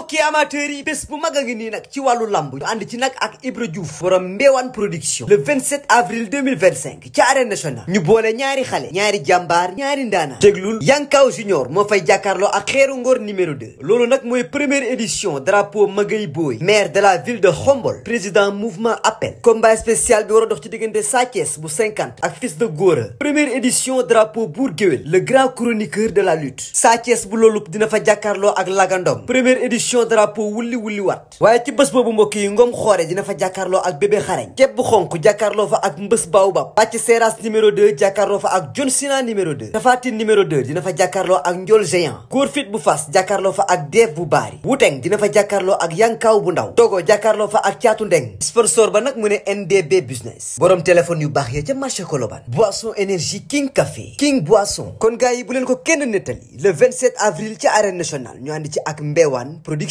mbokki amateurs yi bés bu mag a ngi nii nag ci wàllu lamb ñu ànd ci nag ak Ibra Diouf borom Mbéwane production le 27 avril 2025 ci arène nationale ñu boole ñaari xale ñaari jàmbaar ñaari ndaanaan déglul Yankaw Junior moo fay jàkkaarloo ak Xeeru Ngor numéro 2 loolu nag mooy première édition drapeau Magay Boy maire de la ville de Khombol président mouvement appel combat spécial bi war a dox ci diggante Sa Thiès bu 50 ak Fils de Gora première édition drapeau Bour Gueweul le grand chroniqueur de la lutte Sa Thiès bu loolu dina fa jàkkaarloo ak Lagandong première édition drapeau wulli wat waaye ci bés boobu mbokk yi Ngom Xoore dina fa jàkkaarloo ak bébé xarañ képp bu xonk jàkkaarloo fa ak mbës baobab Pàcc Seras numéro 2 jàkkaarloo fa ak John Sina numéro 2 Tafatine numéro 2 dina fa jàkkaarloo ak Ndiol Géant góor fit bu fas jàkkaarloo fa ak Dev bu baari Wuteng dina fa jàkkaarloo ak Yankaw bu ndaw Togo jàkkaarloo fa ak Caatu Ndeng sponsor ba nag mu ne NDB business borom téléphone yu baax ya ca marché Colobane boisson énergie King Café King boisson kon gars yi bu leen ko kenn nettali le 27 avril ci arène nationale ñu ànd ci ak Mbéwane production.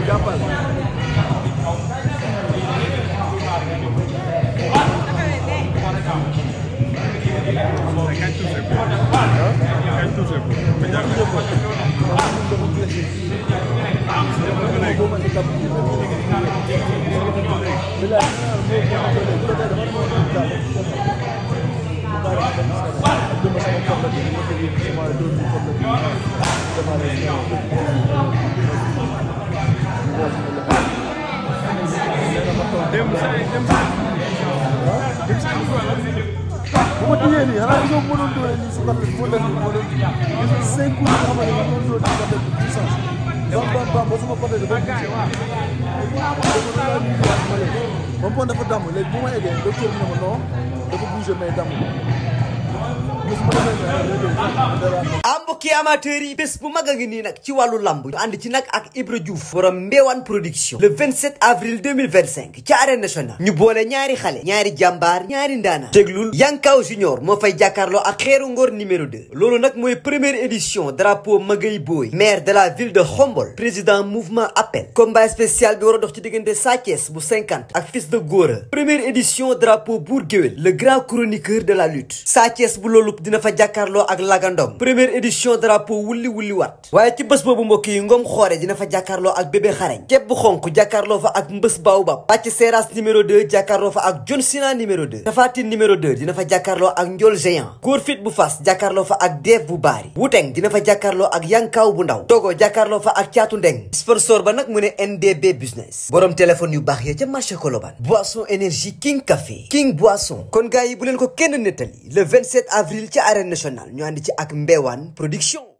Jàppal bu ma tijjee nii xanaa gisoo mënoon doole nii su ko defee moo def moo doon 5 coups yoo xam ne moo doon doole ci côté puissance bam ba sama côté de ba moom dafa damm léegi bu ma eggee docteur bi ne ma non dafa bougé mais damm mbokki amateurs yi bés bu mag a ngi nii nag ci wàllu lamb ñu ànd ci nag ak Ibra Diouf borom Mbéwane production le 27 avril 2025 ci arène nationale ñu boole ñaari xale ñaari jàmbaar ñaari ndaanaan déglul Yankaw Junior moo fay jàkkaarloo ak Xeeru Ngor numéro 2 loolu nag mooy première édition drapeau Magay Boy maire de la ville de Khombol président mouvement appel combat spécial bi war a dox ci diggante Sa Thiès bu 50 ak Fils de Gora première édition drapeau Bour Gueweul le grand chroniqueur de la lutte Sa Thiès bu loolu dina fa jàkkaarloo ak Lagandong première édition drapeau wulli wat waaye ci bés boobu mbokk yi Ngom Xoore dina fa jàkkaarloo ak bébé xarañ képp bu xonk jàkkaarloo fa ak mbës baobab Pàcc Seras numéro 2 jàkkaarloo fa ak John Sina numéro 2 Tafatine numéro 2 dina fa jàkkaarloo ak Ndiol Géant góor fit bu fas jàkkaarloo fa ak Dev bu baari Wuteng dina fa jàkkaarloo ak Yankaw bu ndaw Togo jàkkaarloo fa ak Caatu Ndeng sponsor ba nag mu ne NDB business borom téléphone yu baax ya ca marché Colobane boisson énergie King Café King boisson kon gars yi bu leen ko kenn nettali le 27 avril ci arène nationale ñu ànd ci ak Mbéwane production.